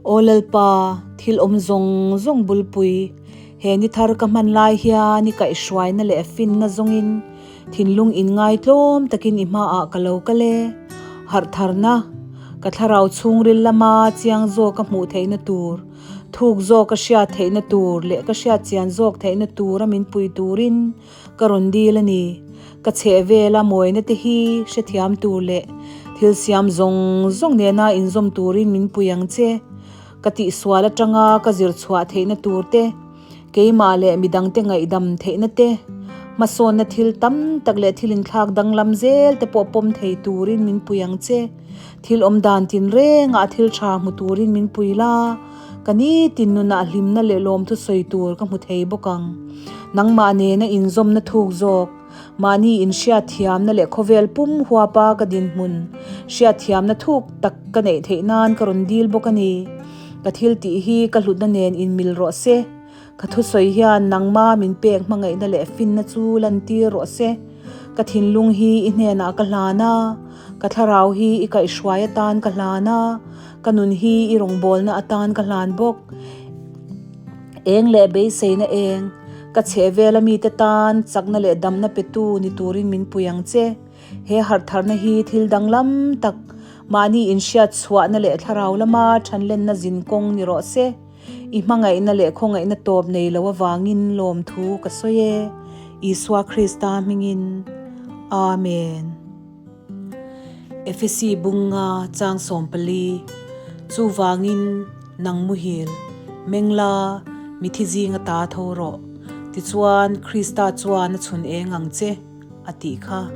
Aw Lalpa, thil awm zawng zawng bulpui, he ni thar ka hman lai hian i kaihhruaina leh finna zawngin thinlung inngaitlawm takin i hmaah ka lo kal e. Harh tharna, ka thlarau chhungril lama chiang zawk ka hmuh theihna tur, thuk zawk ka hriat theihna tur leh ka hriat chian zawk theihna tura min pui turin Ka rawn dil a ni. Ka chheh vela mawina te hi hrethiam tur leh thil siam zawng zawng nena inzawm turin min pui ang che. Ka tihsual atanga ka zir chhuah theihna tur te, keimah leh midangte ngaihdam theihna te, hmasawnna thil tam tak leh thil inthlak danglam zel te pawh pawm thei turin min pui ang che. Thil awmdan tinrengah thil tha hmu turin min pui la. Ka nitin nunah hlimna leh lawmthu sawi tur ka hmu thei bawk ang. Nangmah nena inzawmna thuk zawk, mahni inhriatthiamna leh khawvel pum huapa ka dinhmun hriatthiamna thuk tak ka neih theih nan ka rawn dil bawk a ni. Ka thil tih hi ka hlutna nen inmil rawh se. Ka thusawi hian nangma min pek hmangaihna leh finna chu lantir rawh se. Ka thinlung hi i hnenah ka hlan a, ka thlarau hi i kaihhruai atan ka hlan a, Ka nun hi i rawngbawlna atan ka hlan bawk. Eng leh beiseina eng, ka chhehvela mite tan chakna leh damna petu ni turin min pui ang che. He harhtharna hi thil danglam tak, mahni inhriat chhuahna leh thlarau lama thanlenna zinkawng ni rawh se. I hmangaihna leh khawngaihna tawp nei lo avangin lawmthu ka sawi e. Isua Krista hmingin. Amen. Efesi bunga chang 14, Chuvangin nang muhil, mengla, mithi zinga ta tho rawh, tichuan Krista chuan a chhun eng ang che, a tih kha.